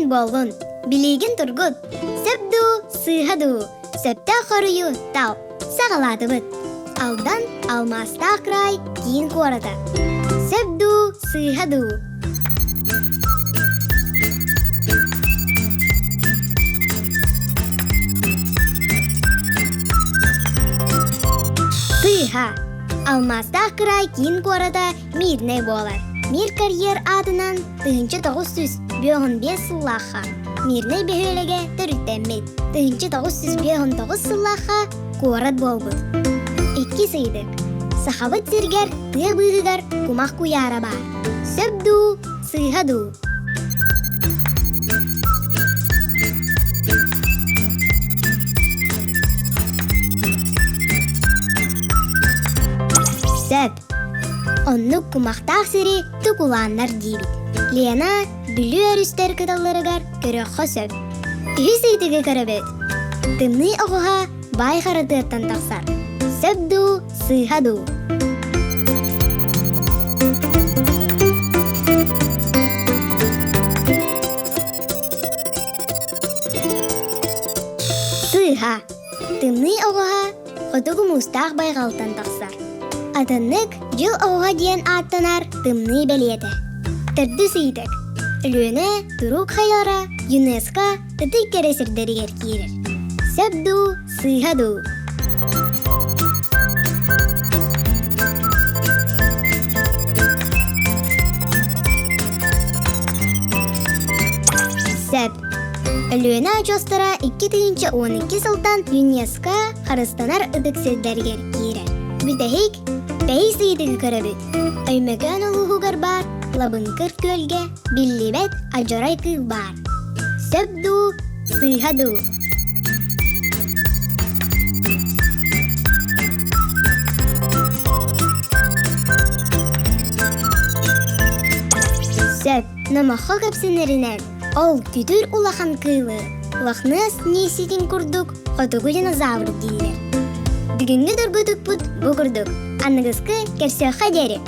күн буоллун! Билиигин тургут! Сөп дуу, сыыһа дуу? Сөптөөх хоруйу тал! Саҕалаатыбыт! Алдан алмаастаах край киин куората. Сөп дуу, сыыһа дуу? Сыыһа! Алмаастаах кыраай киин куората Мирнэй буолар. Мир карьер аатынан 1955 сыллаахха Мирнэй бөһүөлэгэ төрүттэммит. 1959 сыллаахха куорат буолбут. Иккис ыйытык. Сахабыт сиригэр тыа быыһыгар кумах куйаара баар. Сөп дуу, сыыһа дуу? Сөп. Оннук кумахтаах сири тукулааннар диибит. Лена Бүлүү өрүстэр кыталларыгар көрүөххэ сөп. Үһүс ыйытыгы көрөбүт. Тымныы оҕуһа баай харатыаттан тахсар. Сөп дуу, сыыһа дуу? Сыыһа. Тымныы оҕуһа хотугу муустаах байҕалтан тахсар. Атыннык дьыл оҕуһа диэн ааттанар тымныы бэлиэтэ. Төрдүс ыйытык. Өлүөнэ туруук хайалара ЮНЕСКО ытык кэрэ сирдэригэр киирэр. Сөп дуу, сыыһа дуу? Сөп. Өлүөнэ очуостара 2012 сылтан ЮНЕСКО харыстанар ытык сирдэригэр киирэр. Бүтэһик, бэһис ыйытыгы көрөбүт. Өймөкөөн улууһугар баар Лабыҥкыр күөлгэ биллибэт адьарай кыыл баар. Сөп дуу, сыыһа дуу? Сөп. Номоххо кэпсэнэринэн, ол күтүр улахан кыылы Лохнес Ниситин курдук хотугу динозавр дииллэр. Бүгүҥҥү тургутукпут бу курдук. Аныгыскы көрсүөххэ диэри!